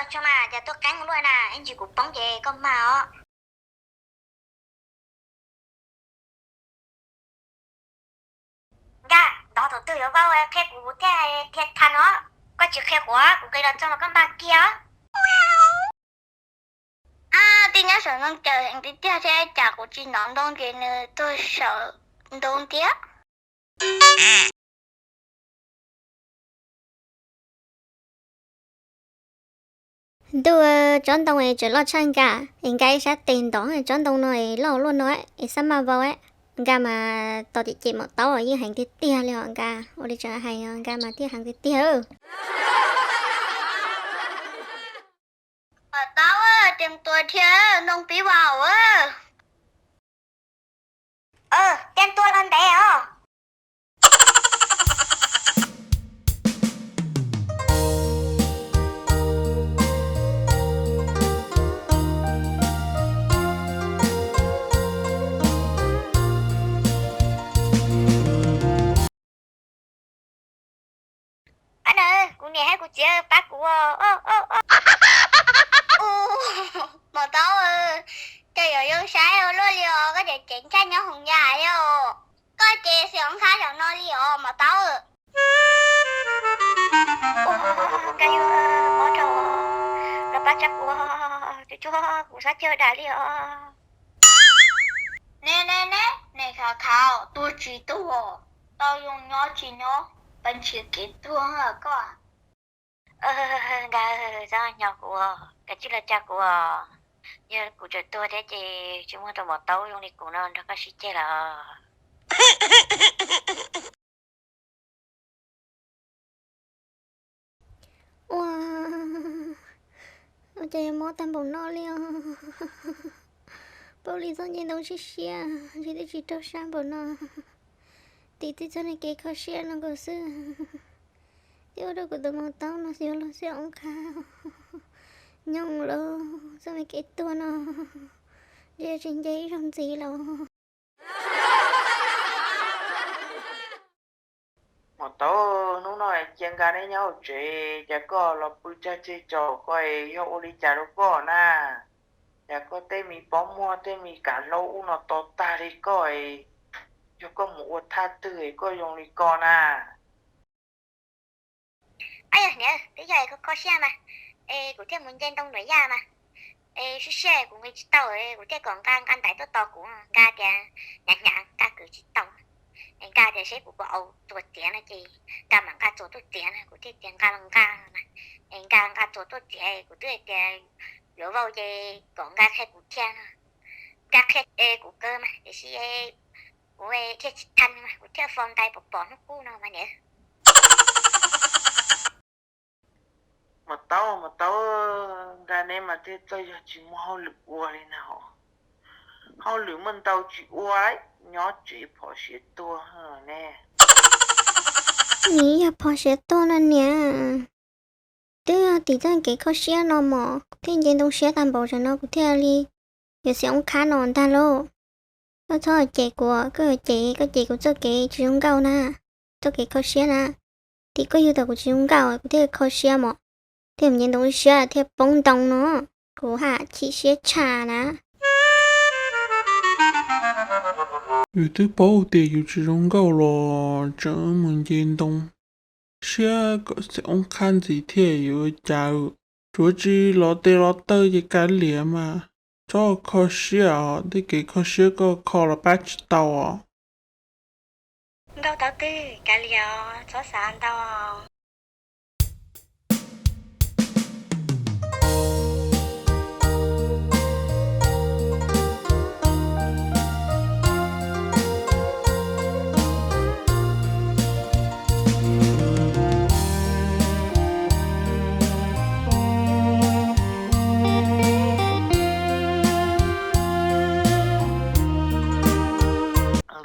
Tso mas, cas tuaj qeeb luaj na, ib ntsis kuv poob ces koj mag os. Nkaj, ntov thaum twg yuav vau qhia kuv thiaj, thiaj tha no. Koj tsis qhia kuv, kuv nqis los txog mas koj npaj kiag os. Ab, tij nyob saum ntoo caws heev tiag tiag thiab, cas kuv tsis ntov ntoo ces nws tuag saum ntoo thiab. Ntuj, tsob ntoo es tseem loj tshaj Nkaj es Nkaj ib sab tes ntov tsob ntoo no es loj luaj no es xab maj vau. Nkaj mas tos cem cem maum taub yeej heev tiag tiag li os Nkaj, ua li tseem hais Nkaj mas thiaj heev tiag tiag. Maum taub, tes tuas thiab ntoo pib vau. Tes tuas los ntev os. Pab na, kuv niam thiab kuv txiv pab kuv. Maum taub, cas yuav zoo saib ua luaj li os, koj ces ceev tshaj nyob hoos yas li os. Koj ces xim oob qhab saum no li os maum taub. Nkaj yug, mob rau, los pab tsa kuv, tsuag tsuag kuv sab cag dam li os. Ne ne ne, ne khav khav tuag tsis tuag, tau yoo nyob tsis nyob, pab nrhiav kev tuag koj. Nkaj, txhob nyo kuv, kav tsij los tsa kuv. Yog kuv tseem tuag thiab ces tsis muaj tus maum taub zoo li kuv no nrog koj sib ceg lawm. Ua, ua cas yuav mob tag npaum no li os. Paub li txoj nce ntoo siab siab, ntshe twb tsis raug sab npaum no. Tim twb txog niag kev kho siab no nkaus xwb. Twb ua rau kuv tus maum taub no yuav luag xim oob qhab. Nyob los txoj me kev tuag no, ntshe tsis nce ib zaug ntxiv los. Maum taub, hnub no cia Nkaj neb nyob hauv tsev, cas koj los pw tsag tseg tso, koj yog ua li cas rau koj na? Cas koj tej me pob muag tej me kav hlaub ub no to tag li koj, yog koj mus ua thaj twg koj zoo li ko na? Ab yog niam, twb yog es kho kho siab mas, es kuv thiaj mus nce ntoo nuam yaj mas, es siab siab kuv nqis tsis tau, kuv thiaj kom Nkaj nqa ntaiv tuaj tos kuv. Nkaj tias hnyav hnyav Nkaj kwv tsis tau, es Nkaj tias seb kuv puas au txuas txiav no ces Nkaj mam nqa txuas tuaj txiav no, kuv thiaj tias nqa los nqa mas, es Nkaj nqa txuas tuaj txiav kuv twb tias yuav vau ces kom Nkaj qhia kuv thiab no. Nkaj qhia kuv kawg mas tiam sis kuv thiaj tsis tha mas kuv thiaj faus ntais pom pom hnub qub no mas niam. Maum taub, maum taub, Nkaj neb mas thiaj txawj yog tsis muaj hauj lwm ua li na. Hauj lwm muaj ntau tsis ua, nyob tsev phom siav tuag ne. Nim yog phom siav tuag no niam. Twb yog tim txoj kev kho siab no mos kuv thiaj nce ntoo siab tag npaum tam no kuv thiaj li yuav xim oob qhab no ntag lauj. Koj txhob cem kuv, koj cem, koj cem kuv txoj kev tsis zoo nkauj na, txoj kev kho siab na. Tim koj yug tau kuv tsis zoo nkauj kuv thiaj kho siab mos, thiaj mus nce ntoo siab thiaj poob ntoo no, kuv haj chim siab tshaj na. Yus twb paub tias yus tsis zoo nkauj los tseem mus nce ntoo siab kom xim oob qhab ntxiv thiaj yuav cas. Tsuav tsis los tes los taw ces kav liam mas, txhob kho siab os, tej kev kho siab koj kho los pab tsis tau os. Nkauj tau twg kav liam os, txhob xav ntau.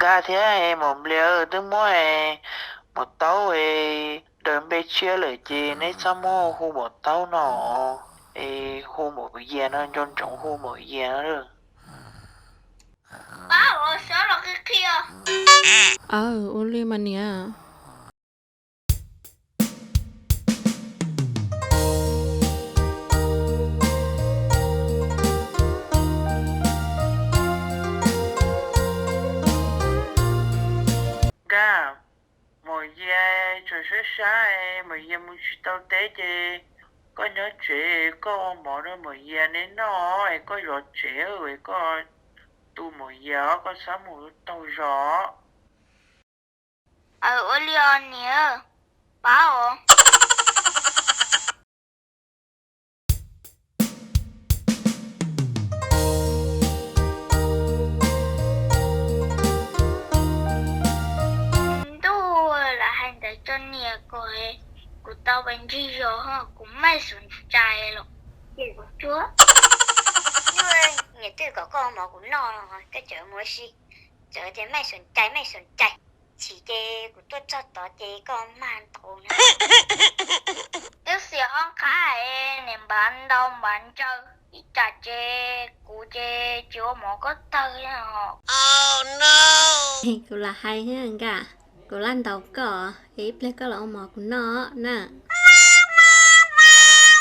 Nkaj thiab maum nplias twb muab maum taub daws npe tshiab lawm ces neb txhob muab hu maum taub no, es hu maum yias no, nco ntsoov hu maum yias no. Aw, ua li mas niam. Tsam sab sab es Maum Yias mus tsis tau teb ces koj nyob tsev koj ua mov rau Maum Yias neb noj es koj zov tsev es koj tu Maum Yias koj txhob mus taug zog. Aw, ua li os niam, pab os. Ntuj, lam hais ntawd tso niam, kuv, kuv tau pes ntsig zog, kuv maj xum cai los. Ces kuv cuab. Niam twb kom koj ua mov kuv noj, koj tseem mus ua si, txawm tias maj xum cai maj xum cai, chim ces kuv tuaj txog tod ces koj maj ntau na. Twb xiam ob qab es niam npav ntau npav ntsaws ib tsam ces kuv ces tsis ua mov koj tawg os. Kuv lam hais thiab nkaj, kuv laj ntaus koj es ib pliag koj los ua mov kuv noj na.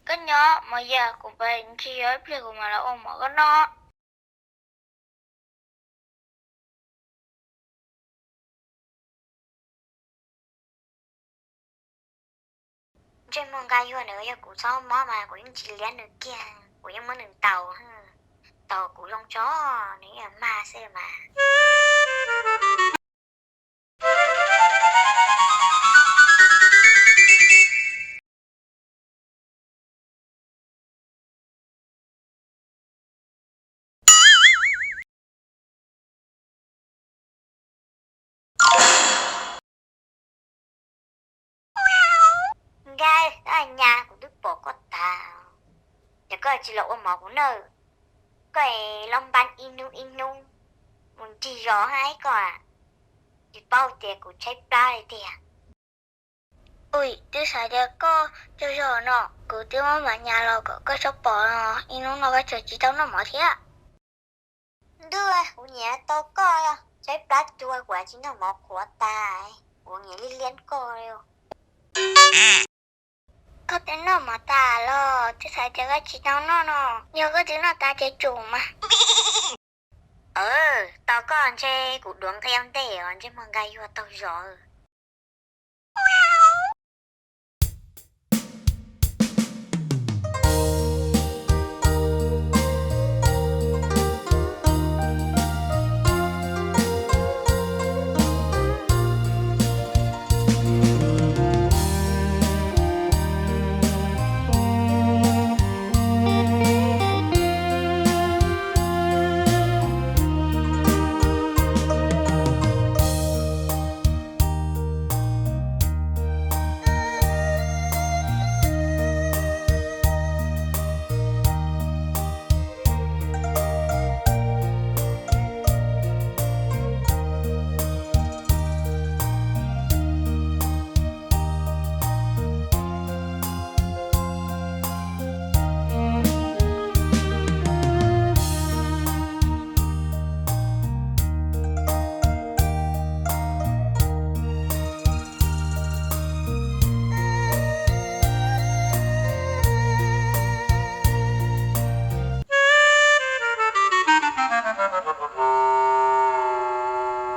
Koj nyob Maum Yias, kuv pes ntsig zog ib pliag kuv mam los ua mov koj noj. Ntsej muag Nkaj Yuag nws yog kuv txhob mob mas kuv yeej tsis liab nws kiag, kuv yeej muab nws ntaus, ntaus kuv zoo tso, nws yeej mag xwb mas. Nkaj, nyab, kuv twb pom koj tas, ces koj tsis los ua mov kuv nawb. Koj es los npab ib hnub ib hnub mus nrig zos hab koj, tsis paub tias kuv tshaib plab li tiag. Ui, twb xav tias koj tsaug zog no, kuv twb muab mas nyas los kom koj txhob pom no, ib hnub no koj tseem tsis tau noj mov thiab. Ntuj, kuv nyiam tau koj, tshaib plab cuag kuv tsis noj mov qhuav tas, kuv nyiam li liab koj li. Koj twb noj mov tas los twb xav tias koj tsis tau noj no, yog koj twb noj tas ces tsum mas. Tau koj ntshe kuv duav nqi ua ntej os, ntsej muag Nkaj Yuag taug zog.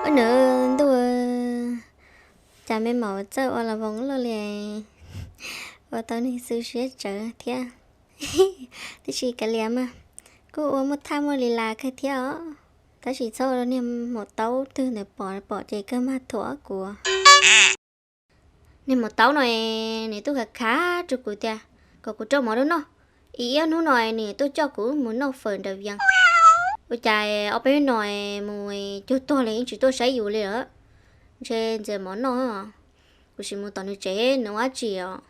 Ua nws ntuj, cas me maum txawj ua las voos loj li, ua tau neeg xu siab tsawv thiab. Tiam sis kav liam mas, kuj ua muaj thaj muaj li las kawg thiab os. Tab sis txhob ua rau niag maum taub twg ntawd pom, pom ces kawg mag thuam kuv. Niag maum taub no nws tuaj khav khav rau kuv tias kom kuv rau mov rau noj. Ib ob hnub no nws tuaj coj kuv mus noj fawm nram Vias. Ua cas ob peb hnub no mus cuag tuag li yeej tsis tuaj saib yus li lawm. Ntshe ntxias mov noj, kuv sim mus tom nws tsev nws ua dab tsi os.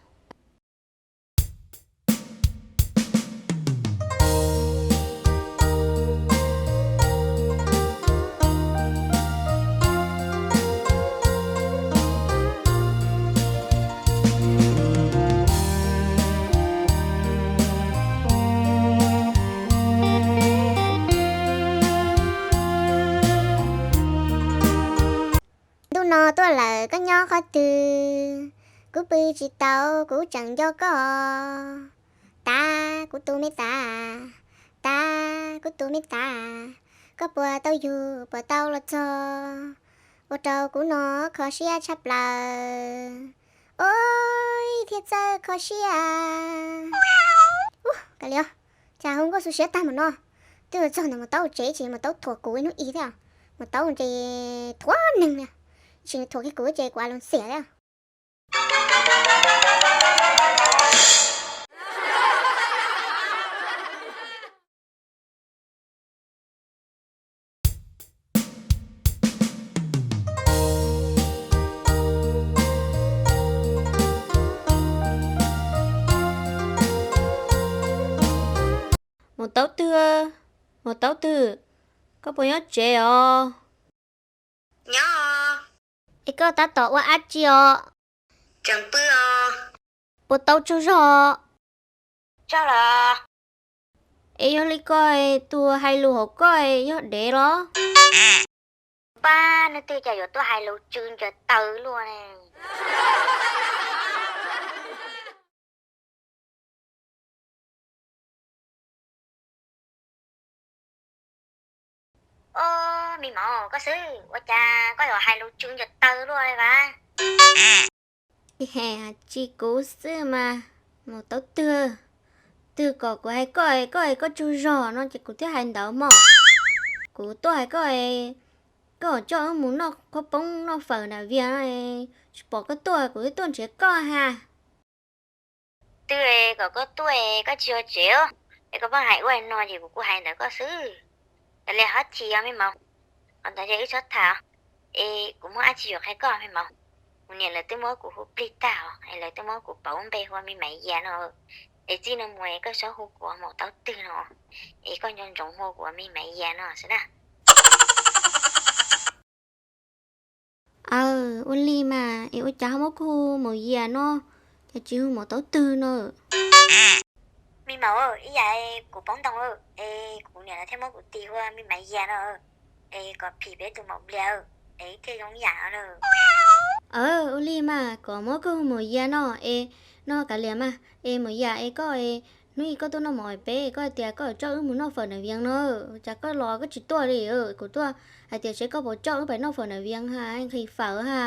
Ntuj no tuaj lawm koj nyob qhov twg? Kuv pw tsis tau kuv tseem nco koj. Tav kuv tus me tav, tav kuv tus me tav, koj puas tau yug puas tau los txog, ua rau kuv no kho siab tshaj plaws. Thiaj txawj kho siab. Ub, kav liam, cas hu nkauj xu siab tag mus no. Twb txog ntawm Maum Taub tsev ces Maum Taub thuam kuv ib hnub ib thiab. Maum Taub ces thuam neeg li, tsis thuam kiag kuv ces kuv a lus xiam thiab. Maum Taub twg, Maum Taub twg, koj puas nyob tsev os? Nyob. Es koj tab tom ua dab tsi os? Tseem pw os. Puas tau tsaug zog? Tsaug los. Es yog li ko, tus hais lus hauv koj yog dev los? Pab, hnub twg cas yuav tuaj hais lus tsw ncaws taw luaj ne. Ob, me maum, koj xwb, ua cas koj yuav hais lus tsw ncaws taw luaj li vas? Tsis kuv xwb mas, Maum Taub twg, twg kom kuv hais koj, koj, koj tsaug zog no ces kuv thiaj hais ntawd mog. Kuv tuaj hais koj, koj coj wb mus noj khaub poob noj fawm nram Vias no, tsis pom koj tuaj, kuv twb tuaj nrhiav koj ha. Twb kom koj tuaj koj tsis yog tsev, es koj pheej hais ua no ces kuv kuj hais ntawd koj xwb. Kav liam, hab chim os me maum, qhov ntawd ces wb txhob tham. Es kuv muaj dab tsi yuav qhia koj me maum. Kuv niam lawv twb muab kuv hu plig tag os, es lawv twb muab kuv pauv npe hu ua me Maiv Yias no. Es txij no mus es koj txhob hu kuv ua Maum Taub twg no, es koj nco ntsoov hu kuv ua me Maiv Yias no xwb na. Aw, ua li mas es ua cas ho muab kuv hu Maum Yias no, cas tsis hu Maum Taub twg no? Me maum, ib yam kuv poob ntoo, es kuv niam lawv thiaj muab kuv tis hu ua me Maiv Yias no, es kom phim peb tus maum Nplias, es thiaj zoo yam no. Aw, ua li mas kom muab kuv hu Maum Yias no, es no kav liam mas, es Maum Yias es koj, hnub ib koj tuaj noj mov peb, koj hais tias koj coj wb mus noj fawm nram Vias no, cas koj los koj tsis tuaj li? Kuv tuaj hais tias seb koj puas coj wb pais noj fawm nram Vias ha, nqhis fawm ha.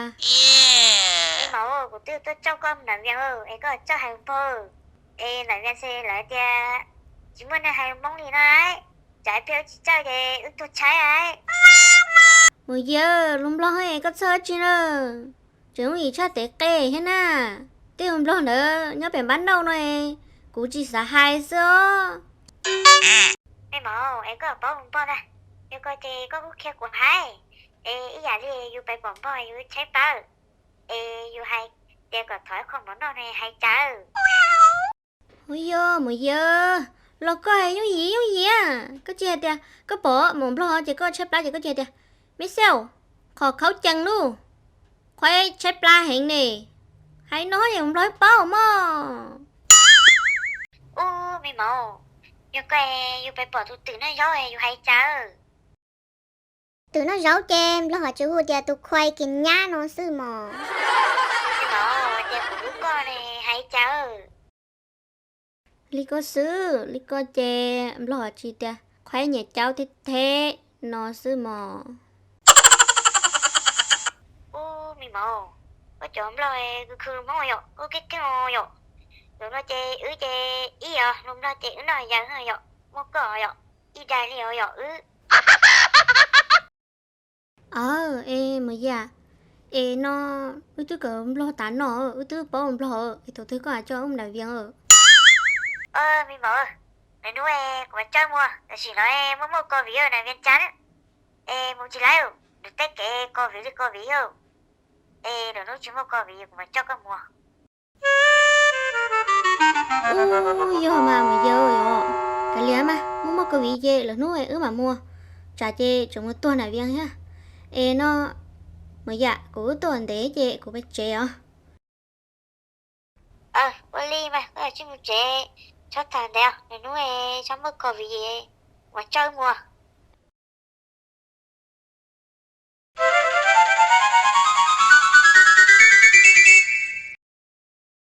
Me maum, kuv twb tuaj coj koj nram Vias, es koj coj hais npog, es nram Vias ces lawv tias tsis muaj neeg hais Hmoob li no, cas pheej wb tsis coj ces wb tuag tshaib a. Maum Yias, lus Nplog es koj txhawj tsi na? Tseem yooj yim tshaj tev qe thiab na. Tej lus Nplog ntawd nyob pem npab nauj no, kuv tsis xav hais xwb os. Me maum, es koj paub lus npog ntag, yog koj ces koj kuj qhia kuv hais, es ib yam li yus pais pom npog yus tshaib plab, es yus hais tias kom thov ib qho mov noj ne hais cas? Ua yog Maum Yias, los koj yooj yim yooj yim, koj tsis hais tias koj pom maum nplog ces koj tshaib plab ces koj tsis hais tias, me xev, qhov khaub cees lub, qhov tshaib plab heev ne, hais no es maum nplog paub mog. Ub, me maum, yog koj yus pais pom tus twm noj zaub yus hais cas? Twm noj zaub ces nplog tsuas hu tias tus khuai kis nyab no xwb mog. Ces kuv hlub koj ne hais cas? Li ko xwb, li ko ces nplog tsis tias khuaib nyiam caub thiab thiab no xwb mog. Ub, me maum, koj cov nplog khwv khwv Hmoob yom, koj keej keej yom. Lus no ces wb ces ib yog lus nplog ces wb noj yaws yom, muaj koj yom, ib daig li yom wb. Aw, es Maum Yias, es no wb twb kawm nplog tas no, wb twb paub nplog, es thaum twg koj coj wb mus nram Vias? Me maum, lwm hnub kuv mam coj mus, tam sim no muaj muaj covid nram Vias Cas na, es mus tsis laib, nws tej kev covid li covid, es lwm hnub tsis muaj covid kuv mam coj koj mus. Ub, yog mas Maum Yias, yog kav liam mas, muaj muaj covid ces lwm hnub wb mam mus, tsam ces tseem mus tuag nram Vias thiab. Es no Maum Yias, kuv wb tuaj ntev ces kuv pais tsev os. Ua li mas koj cia li mus tsev, txhob tham ntev, lwm hnub txhob muaj covid, kuv mam coj wb mus.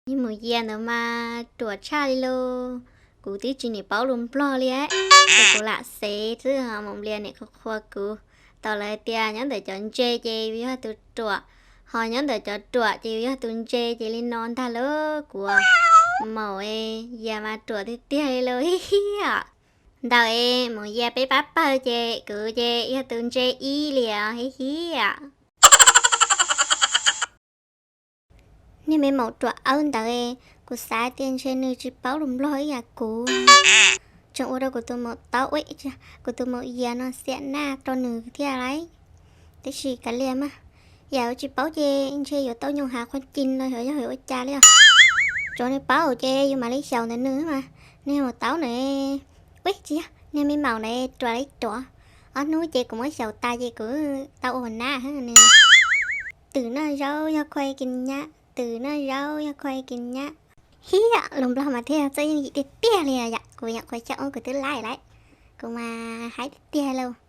Maum Yias ntawd mas ruam tshaj li lauj. Kuv twb tsis niam paub lus nplog li, ces kuv lam xev xwb ho Maum Nplias niam qhuas qhuas kuv. Tau lawv hais tias nyob ntawm cov ntse ces yog tus ruam, Ho nyob ntawm cov ruam ces yus yog tus ntse ces li no ntag lauj. Kuv maum ya mas ruam tiag tiag li lauj, hib hib. Ntawm es maum ya peb pab pawg ces kuv ces yog tus ntse ib li os, hib hib. Niag me maum ruam awb ntawd, kuv xav tias ntshe nws tsis paub lus Nplog ib yam kuv, tseem ua rau kuv tus maum taub, kuv tus maum ya no xiam naj rau nws thiab lauj. Tab sis kav liam mas, yam tsis paub ces ntshe yuav tau nyoos hav qhuav ci los xyov yog yuav ua cas li os. Tsuav nws paub ces yus mam li xyaum ntawm nws mas. Niag maum taub na, ua tsis yog, niag me maum na, ruam li ruam. Ob hnub ces kuv muab xyaum tas ces kuv tau ua nab nws. Twm noj zaub yog khuaj kis nyab, twm noj zaub yog khuaj kis nyab. Hib, lus Nplog mas thiaj yog txawj yooj yim tiag tiag li yom. Kuv nyuam qhuav xyaum ua kuv twb laib lawm, kuv mas haib tiag tiag lauj.